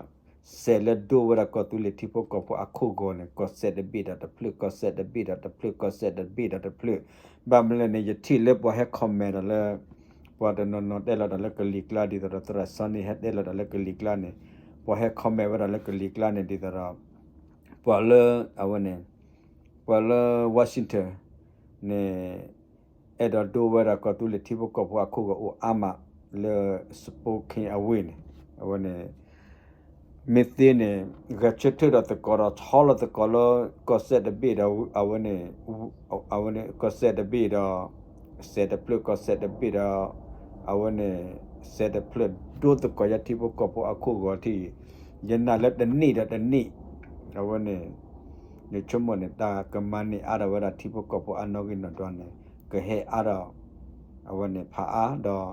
စဲးလၢဒိဝဲဒၣ်ကီၢ်သူလ့ၤထံဖိကီၢ်ဖိအခိၣ်ဂီၤန့ၣ် ကီၢ်စဲၣ်တဘ့ၣ်ဒီးတဖျၢၣ် ကီၢ်စဲၣ်တဘ့ၣ်ဒီးတဖျၢၣ် ကီၢ်စဲၣ်တဘ့ၣ်ဒီးတဖျၢၣ် ဘၣ်မနုၤလဲၣ်န့ၣ် ယထံၣ်လၢပှၤဟဲ comment ဒီးလၢ ပှၤတနီၤနီၤတဲလီၤတၢ်လၢကလံၤကျါ ဒ်သိးဒီးသရၣ်စီန့ၣ် ဟဲတဲလီၤတၢ်လၢကလံၤကျါန့ၣ် ပှၤဟဲ comment ဝဲဒၣ်လၢကလံၤကျါန့ၣ် ဒ်သိးဒီး ပှၤလၢ အဝဲန့ၣ် ပှၤလၢ Washington န့ၣ် အဲၣ်ဒိးဒိဝဲဒၣ်ကီၢ်သူလ့ၤထံဖိကီၢ်ဖိအခိၣ်ဂီၤအိၣ်အါမးလၢ Spokane အဝ့ၢ်န့ၣ် အဝဲန့ၣ် မ့ၢ်သ့န့ၣ် ဂဲၤဆၢထၢၣ်ဒီးသကိးဒီး ဆီလီၤသကိးလၢ ကီၢ်စဲၣ်တဘ့ၣ်ဒီး အဝဲန့ၣ် အဝဲန့ၣ် ကီၢ်စဲၣ်တဘ့ၣ်ဒီး စဲးတဖျၢၣ် ကီၢ်စဲၣ်တဘ့ၣ်ဒီး အဝဲန့ၣ် စဲးတဖျၢၣ် ဒိသကိးယၤထံဖိကီၢ်ဖိအခိၣ်ဂီၤထံၣ် ယနာ်လၢတနံၣ်ဒီးတနံၣ် အဝဲန့ၣ် ယဆိကမိၣ်န့ၣ် တၢ်ကမၤန့ၢ်အါထီၣ်ဝဲဒၣ်ထံဖိကီၢ်ဖိအနီၣ်ဂံၢ်နီၣ်ဒွးန့ၣ် ကဟဲအါထီၣ် အဝဲန့ၣ်ဖးအါဒီး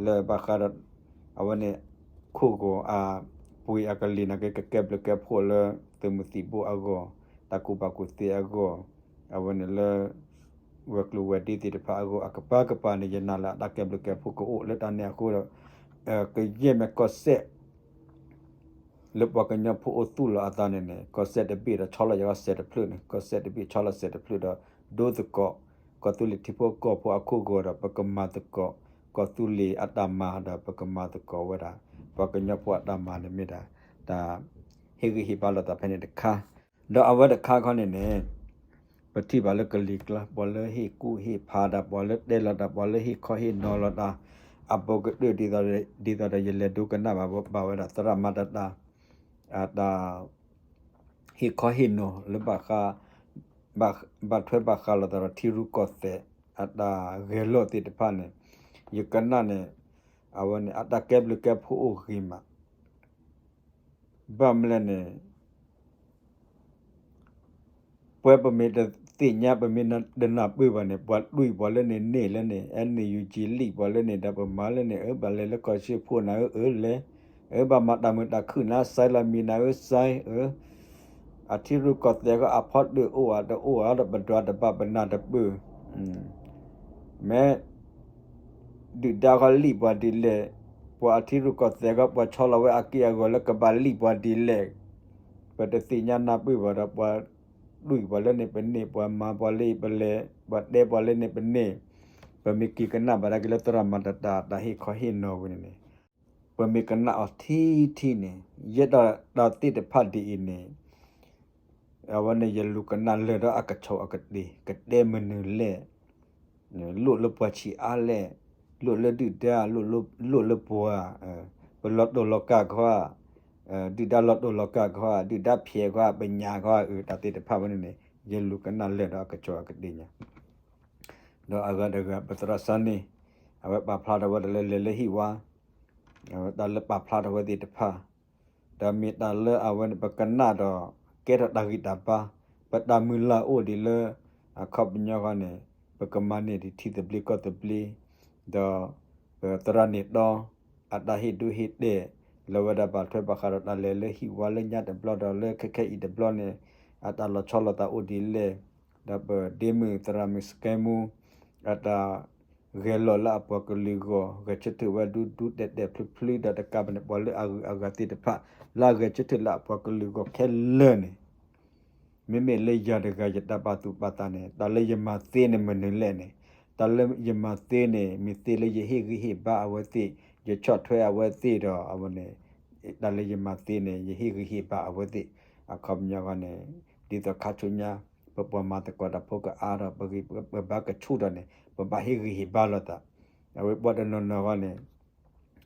လၢဘၣ်ဃးဒီး အဝဲန့ၣ် ခိၣ်ဂီၤအပှ့ၤအကလံၤနာ်က့ ကကဲဘျုးကဲဖှိၣ်လၢ သုးမုၢ်သံၣ်ဘိအဂီၢ် တၢ်ကူၣ်ဘၣ်ကူၣ်သ့အဂီၢ် အဝဲန့ၣ်လၢ ဝဲၤကျိၤဝဲၤဒ့သ့ၣ်တဖၣ်အဂီၢ် အကပၤကပၤန့ၣ် ယနာ်လၢအတၢ်ကဲဘျုးကဲဖှိၣ်ကအိၣ်လၢတၢ်န့ၣ်အဃိဒီး ကယဲၢ်မ့ၢ်ကီၢ်စဲၣ် လၢပှၤကညီဖိအိၣ်သူၣ်လီၤအသးန့ၣ်န့ၣ် ကီၢ်စဲၣ်တဘ့ၣ်ဒီးဆီလီၤယၤစဲးတဖျၢၣ်န့ၣ် ကီၢ်စဲၣ်တဘ့ၣ်ဆီလီၤစဲးတဖျၢၣ်ဒီး ဒိသကိး ကီၢ်သူလ့ၤထံဖိကီၢ်ဖိအခိၣ်ဂီၤဒီး ပကမၤသကိး ကီၢ်သူလ့ၤအတၢ်မၤဒီး ပကမၤသကိးဝဲဒၣ် ပှၤကညီဖိအတၢ်မၤန့ၣ်မ့ၢ်ဒၣ် တၢ်ဟ့ၣ်ဂံၢ်ဟ့ၣ်ဘါလိာ်သးဖဲန့ၣ်တခါ ဒီးအဝဲတခါခီန့ၣ်န့ၣ် ပထံၣ်ဘၣ်လၢကလံၤကျါ ပှၤလၢဟ့ၣ်ကူၣ်ဟ့ၣ်ဖးတၢ် ပှၤလၢတဲလီၤတၢ် ပှၤလၢဟ့ၣ်ခီဟ့ၣ်နီၤလီၤတၢ် အပူၤကတၢၢ် ဒ်သိးဒီးယလဲၤဒိကနၣ်ဘၣ်ဝဲဒၣ်သရၣ်မၤတၢ်တၢ် အတၢ် ဟ့ၣ်ခီဟ့ၣ်နီၤလၢဘၣ်ဃး ဘၣ်ထွဲဘၣ်ဃးလိာ်သးဒီးထံရူၢ်ကီၢ်သဲး အတၢ်ဂဲၤလိာ်သ့ၣ်တဖၣ်န့ၣ် ယကနၣ်န့ၣ် အဝဲန့ၣ် အတၢ်ကဲဘျုးကဲဖှိၣ်အိၣ်ဂ့ၤမး ဘၣ်မနုၤလဲၣ်န့ၣ် ပဝဲပမ့ၢ်တသ့ၣ်ညါ ပမ့ၢ်တနၢ်ပၢၢ်ဘၣ်န့ၣ် ပှၤတွံၢ်ပှၤလၢန့ၣ်န့ၢ်လၢန့ၣ် အဲန့ၣ် ယူၣ်ကၠံလံၣ်ပှၤလၢန့ၣ် ဒီးပမၤလၢန့ၣ် အၢ ဘၣ်လဲၤလၢကီၢ်စ့ၢ်ဖှိၣ်နၤဧၢ အၢလဲၤ အၢ ဘၣ်မၤတၢ်မုာ်တၢ်ခုၣ်နၤ စဲလီၤမံၤနၤဧၢ စဲ အၢ အထံရူၢ်ကီၢ်သဲးဃီ အဖီတၢၣ်အိၣ်ဧါတအိၣ်ဧါဒီး ပဒွးတဘၣ်ပနၢ်တပၢၢ် မ့ၢ် ဒုၣ်ဒါဃီလံၣ်ပှၤဒ်လဲၣ်, ပှၤအထံရူၢ်ကီၢ်သဲးဃီ ပှၤဆီလီၤဝဲအက့ၢ်အဂီၤလၢကဘၣ်လံၣ်ပှၤဒ်လဲၣ်, ပတသ့ၣ်ညါနၢ်ပၢၢ်ဘၣ်ဒီး ပှၤတွံၢ်ပှၤလၢန့ၣ်ပန့ၢ်, ပှၤမၤပှၤလၢပလဲၤ, ပှၤတဲပှၤလၢန့ၣ်ပန့ၢ်, ပမ့ၢ်က့ၤကနၣ်ဘၣ်ဒၣ်က့ၤလၢသရၣ်မၤတၢ်တၢ် တၢ်ဟ့ၣ်ခီဟ့ၣ်နီၤဝဲန့ၣ်န့ၣ်, ပမ့ၢ်ကနၣ်အီၤထံထံန့ၣ် ယဲဒၣ်တၢ်သ့ၣ်တဖၣ်ဒ်အံၤန့ၣ် အဝဲန့ၣ်ယလူၤကနၣ်လၢာ်ဒီးအကဆိးအကတ့ၢ်, ကတဲမနုၤလဲၣ်, လိၣ်လၢပှၤဆံးအါလဲၣ်, လိၣ်လၢဒုၣ်ဒါ, လိၣ်လၢပှၤ, ပလီၤတိၢ်လီၤကၢ်ကွၢ်, ဒုၣ်ဒါလီၤတိၢ်လီၤကၢ်ကွၢ်, ဒုၣ်ဒါဖျဲးကွၢ်, ပညၣ်ကွၢ်, တၢ်သ့ၣ်တဖၣ်ဝဲန့ၣ်န့ၣ် ယလူၤကနၣ်လၢာ်ဒီးအကဆိးအကတ့ၢ်ညါ ဒီးအဂၤတဂၤ ပသရၣ်စၢ်န့ၣ် အဝဲပာ်ဖျါထီၣ်ဝဲဒၣ်လၢလဲၤလၢဟံၣ်ဝါ, တၢ်လၢပာ်ဖျါထီၣ်ဝဲသ့ၣ်တဖၣ်, ဒီးမ့ၢ်တၢ်လၢအဝဲန့ၣ် ပကနၣ်ဒီး ကဲထီၣ်တၢ်ဂံၢ်တၢ်ဘါ, ပတၢ်မုၢ်လၢ်အိၣ်ဒ်လၢ အခီပညီဃီန့ၣ် ပကမၤန့ၢ်ဒံးထံသဘျ့ကီၢ်သဘျ့, ဒီး ပသရၣ်န့ၣ်တီ အတၢ်ဟ့ၣ်ဒိဟ့ၣ်တဲာ် လၢဝဲဒၣ်ဘၣ်ထွဲဘၣ်ဃးဒီးတၢ်လဲၤလၢဟံၣ်ဝါလၢညါတဘျီဒီးလၢခဲခဲအံၤတဘျီန့ၣ် အတၢ်လီၤဆီလိာ်သးအိၣ်ဒ်လဲၣ်, ဒီးပဒ့မုၣ်သရၣ်မုၣ်စကဲမူ အတၢ်ဂဲၤလိာ်လၢအပှၤကလုာ်အဂီၢ် ဂဲၤဆၢထၢၣ်ဝဲဒူဒူတဲာ်တဲာ်ဖျုးဖျုးဒီးတကးဘၣ်န့ၣ် ပှၤလၢအဂုၤအဂၤသ့ၣ်တဖၣ် လၢအဂဲၤဆၢထၢၣ်လၢအပှၤကလုာ်အဂီၢ်ခဲလၢာ်န့ၣ် မ့မ့ၢ်လၢယၤတဂၤယတၢ်ပာ်သူၣ်ပာ်သးန့ၣ် တၢ်လၢယမၤသ့န့ၣ်မနုၤလဲၣ်န့ၣ်, တၢ်လၢယမၤသ့န့ၣ် မ့ၢ်သ့လၢယဟ့ၣ်ဂံၢ်ဟ့ၣ်ဘါအဝဲသ့ၣ်, ယဆီၣ်ထွဲအဝဲသ့ၣ်ဒီးအဝဲန့ၣ်, တၢ်လၢယမၤသ့န့ၣ် ယဟ့ၣ်ဂံၢ်ဟ့ၣ်ဘါအဝဲသ့ၣ်, အခီပညီဃီန့ၣ် ဒ်သိးခါဆူညါ ပပှၤမၤသကိးတၢ်ဖိကအါထီၣ် ပဂံၢ်ပဘါကဆူၣ်ထီၣ်န့ၣ် ပဘၣ်ဟ့ၣ်ဂံၢ်ဟ့ၣ်ဘါလိာ်သး, အဝဲပှၤတနီၤနီၤဃီန့ၣ်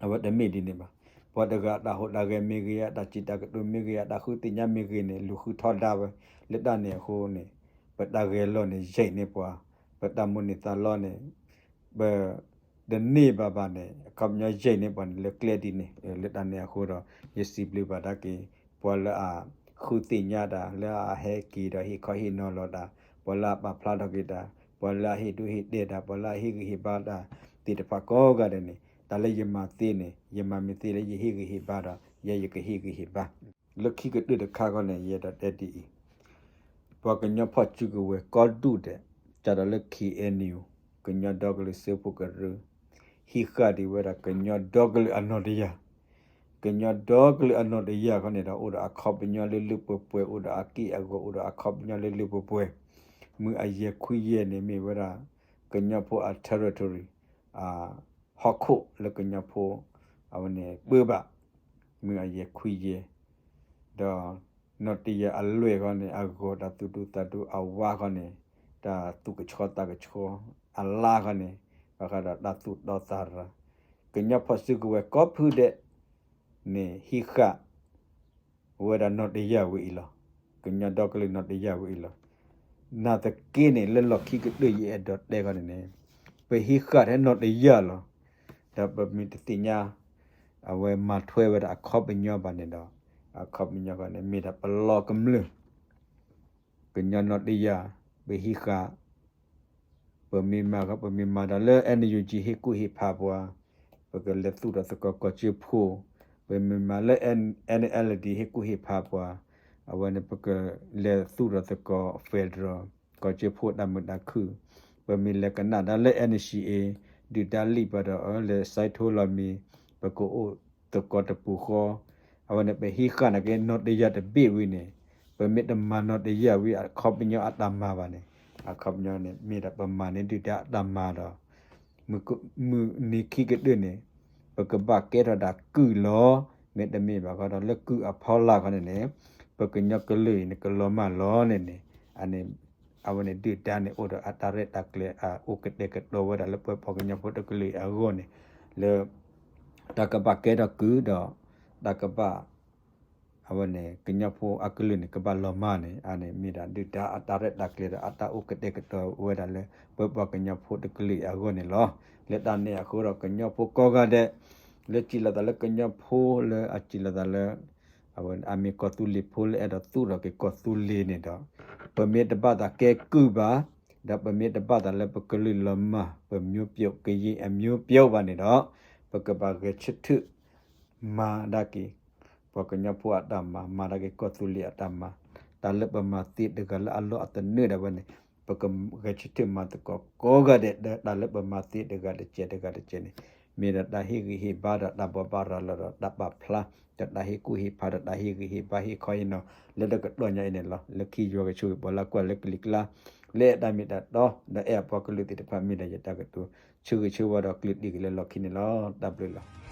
အဝဲတမ့ၢ်ဒ်န့ၣ်ဘၣ်. ပှၤတဂၤအတၢ်ဟူးတၢ်ဂဲၤမ့ၢ်ဂ့ၤ, အတၢ်စံးတၢ်ကတိၤမ့ၢ်ဂ့ၤ, အတၢ်ဃုသ့ၣ်ညါမ့ၢ်ဂ့ၤန့ၣ် လူၤဃုထီဒါဝဲ, လၢတၢ်န့ၣ်အဃိန့ၣ် ပတၢ်ဂဲၤလိာ်န့ၣ် ယံာ်န့ၢ်ပှၤ, ပတၢ်မိၣ်န့ၢ်သးလီန့ၣ် ပ တန့ၢ်ဘၣ်ဘၣ်န့ၣ် အခီပညီယံာ်န့ၢ်ပှၤန့ၣ် လၢကျဲဒ်န့ၣ်, လၢတၢ်န့ၣ်အဃိဒီး ယစံးဘျုးဘၣ်ဒၣ်က့ၤ ပှၤလၢအဃုသ့ၣ်ညါတၢ် လၢအဟဲက့ၤဒီးဟ့ၣ်ခီဟ့ၣ်နီၤလီၤတၢ်, ပှၤလၢအပာ်ဖျါထီၣ်က့ၤတၢ်, ပှၤလၢအဟ့ၣ်ဒိဟ့ၣ်တဲာ်တၢ်, ပှၤလၢအဟ့ၣ်ဂံၢ်ဟ့ၣ်ဘါတၢ်သ့ၣ်တဖၣ်ကိးဂၤဒဲးန့ၣ် တၢ်လၢယမၤသ့န့ၣ် ယမၤမ့ၢ်သ့လၢယဟ့ၣ်ဂံၢ်ဟ့ၣ်ဘါဒီး ယဲယကဟ့ၣ်ဂံၢ်ဟ့ၣ်ဘါ လၢခံကတၢၢ်တခါဃီန့ၣ် ယအဲၣ်ဒိးတဲဒ်အံၤ, ပှၤကညီဖီၣ်စုကဝဲၤကိးဒူၣ်ဒဲး စးထီၣ်လၢ ခ့ၣ်အဲၣ်ယူၣ်, ကညီဒီကလုာ်စၢဖှိၣ်ကရၢ, ဟံးဃာ်ဒံးဝဲဒၣ်ကညီဒီကလုာ်အနီၣ်တယၢ်, ကညီဒီကလုာ်အနီၣ်တယၢ်ခီန့ၣ်ဒီး အိၣ်ဒီးအခီပညီလၢလၢပှဲၤပှဲၤ, အိၣ်ဒီးအက့ၢ်အဂီၤ, အိၣ်ဒီးအခီပညီလၢလၢပှဲၤပှဲၤ, မုၢ်အယဲၢ်ခွံယဲၢ်န့ၣ်မ့ၢ်ဝဲဒၣ် ကညီဖိအ territory အ ဟီၣ်ခိၣ်လၢကညီဖိ အဝဲန့ၣ်ပၢဘၣ်, မုၢ်အယဲၢ်ခွံယဲၢ်, ဒီးနီၣ်တယၢ်အလွဲၢ်ဃီန့ၣ် အဂီၢ်တၢ်သူၣ်ဒူသးဒူအဝါဃီန့ၣ် တၢ်သူၣ်ကဆှီသးကဆှီ အလါဃီန့ၣ် ဘၣ်ဃးဒီးတၢ်သူၣ်တီသးရၤ, ကညီဖီၣ်စုကဝဲၤကိးဖုဒဲးန့ၣ် ဟံးဃာ် ဝဲဒၣ်နီၣ်တယၢ်ဝဲအံၤလီၤ. ကညီဒီကလုာ်နီၣ်တယၢ်ဝဲအံၤလီၤ. နာ်သက့န့ၣ် လၢလီၢ်ခံကတၢၢ်ယအဲၣ်ဒိးတဲဃီန့ၣ်န့ၣ် ပဟံးဃာ်ထဲနီၣ်တယၢ်လီၤ. ဒီးပမ့ၢ်တသ့ၣ်ညါ အဝဲမၤထွဲဝဲဒၣ်အခီပညီဘၣ်န့ၣ်ဒီး အခီပညီဃီန့ၣ် မ့ၢ်ဒၣ်ပလီၤကမျၢၢ် ကညီနီၣ်တယၢ် ပဟံးဃာ် ပမ့ၢ်မၤဃီ ပမ့ၢ်မၤဒီးလၢ NUG ဟ့ၣ်ကူၣ်ဟ့ၣ်ဖးပှၤ ပကလဲၤသူၣ်ထီၣ်သကိးကီၢ်စၢဖှိၣ်, ပမ့ၢ်မၤလၢ NLD ဟ့ၣ်ကူၣ်ဟ့ၣ်ဖးပှၤ အဝဲန့ၣ်ပကလဲၤသူၣ်ထီၣ်သကိး federal ကီၢ်စၢဖှိၣ်တၢ်မုာ်တၢ်ခုၣ်, ပမ့ၢ်လဲၤကနၣ်ဒၣ်လၢ NCA ဒုၣ်ဒါလံၣ်ပှၤဒီးအၢ လဲၤစဲထိလီၤမံၤ ပကအိၣ်သကိးတပူၤဃီ, အဝဲန့ၣ် ပဟံးဃာ်နာ်က့ နီၣ်တယၢ်တဘ့ၣ်ဝံၤန့ၣ် ပမ့ၢ်တမၤနီၣ်တယၢ်ဝံၤ အခီပညီအတၢ်မၤဘၣ်န့ၣ် အခီပညီန့ၣ် မ့ၢ်ဒၣ်ပမၤန့ၢ်ဒုၣ်ဒါအတၢ်မၤဒီး မုၢ်နံၤခံကတၢၢ်န့ၣ် ပကဘၣ်ကဲထီၣ်ဒၣ်ကုၢ်လီၤ. မ့တမ့ၢ်ဘၣ်ဃီဒီး လၢကုၢ်အဖီလာ်ဃီန့ၣ်န့ၣ် ပကညီကလုာ်အံၤန့ၣ် ကလီၤမၢ်လီၤန့ၣ်န့ၣ်, အန့ၣ် အဝဲန့ၣ်ဒုၣ်ဒါန့ၣ် အိၣ်ဒီးအတၢ်ရဲၣ်တၢ်ကျဲၤ အအိၣ်ကတဲာ်ကတီၤဝဲဒၣ်လၢပပှၤကညီဖိတကလုာ်အံၤအဂီၢ်န့ၣ်, လၢ တၢ်ကဘၣ်ကဲထီၣ်ကုၢ်ဒီး တၢ်ကဘၣ် အဝဲန့ၣ် ကညီဖိအကလုာ်န့ၣ် ကဘၣ်လီၤမၢ်န့ၣ် အန့ၣ်မ့ၢ်ဒၣ်ဒုၣ်ဒါအတၢ်ရဲၣ်တၢ်ကျဲၤဒီး အတၢ်အိၣ်ကတဲာ်ကတီၤဝဲဒၣ်လၢ ပပှၤကညီဖိတကလုာ်အံၤအဂီၢ်န့ၣ်လီၤ. လၢတၢ်န့ၣ်အဃိဒီး ကညီဖိကိးဂၤဒဲး လၢစံးလီၤသးလၢကညီဖိလၢအစံးလီၤသးလၢ အဝဲအမ့ၢ်ကီၢ်သူလ့ၤဖိလၢအဲၣ်ဒိးသူၣ်ထီၣ်က့ၤကီၢ်သူလ့ၤန့ၣ်ဒီး, ပမ့ၢ်တဘၣ်သးကဲကုၢ်ဘၣ်, ဒီးပမ့ၢ်တဘၣ်သးလၢပကလုာ်လီၤမၢ် ပမျိုးပြုတ် ကရင်အမျိုးပြုတ် ဘၣ်န့ၣ်ဒီး, ပကဘၣ်ဂဲၤဆၢထၢၣ် မၤဒၣ်က့ၤ ပှၤကညီဖိအတၢ်မၤ, မၤဒၣ်က့ၤကီၢ်သူလ့ၤအတၢ်မၤ, တၢ်လၢပမၤသ့တဂၤလၢအလီၢ်အသနၢၣ်ဒၣ်ဝဲန့ၣ်, ပကဂဲၤဆၢထၢၣ်မၤသကိးကိးဂၤဒဲး ဒီးတၢ်လၢပမၤသ့တဂၤတစဲးတဂၤတစဲးန့ၣ်, မ့ၢ်ဒီးတၢ်ဟ့ၣ်ဂံၢ်ဟ့ၣ်ဘါဒီးတၢ်ဘိးဘၣ်ရၤလီၤဒီးတၢ်ပာ်ဖျါ, ဒီးတၢ်ဟ့ၣ်ကူၣ်ဟ့ၣ်ဖးဒီးတၢ်ဟ့ၣ်ဂံၢ်ဟ့ၣ်ဘါဟ့ၣ်ခီဟ့ၣ်နီၤ လၢတကတီၢ်ညါအံၤန့ၣ်လီၤ. လၢခံယွၤကဆိၣ်ဂ့ၤပှၤလၢကွၢ်လၢကလံၤကျါ လၢအဲၣ်တၢ်မ့ၢ်တၢ်တီ ဒီးအဲၣ်အပှၤကလုာ်သ့ၣ်တဖၣ် မ့ၢ်ဒၣ်ယတၢ်ကတိၤ ဆၢဂ့ၤဆၢဝါဒီးကျၢၢ်တံၢ်က့ၤလၢလီၢ်ခံန့ၣ်လီၤ. တၢ်ဘျုးလီၤ.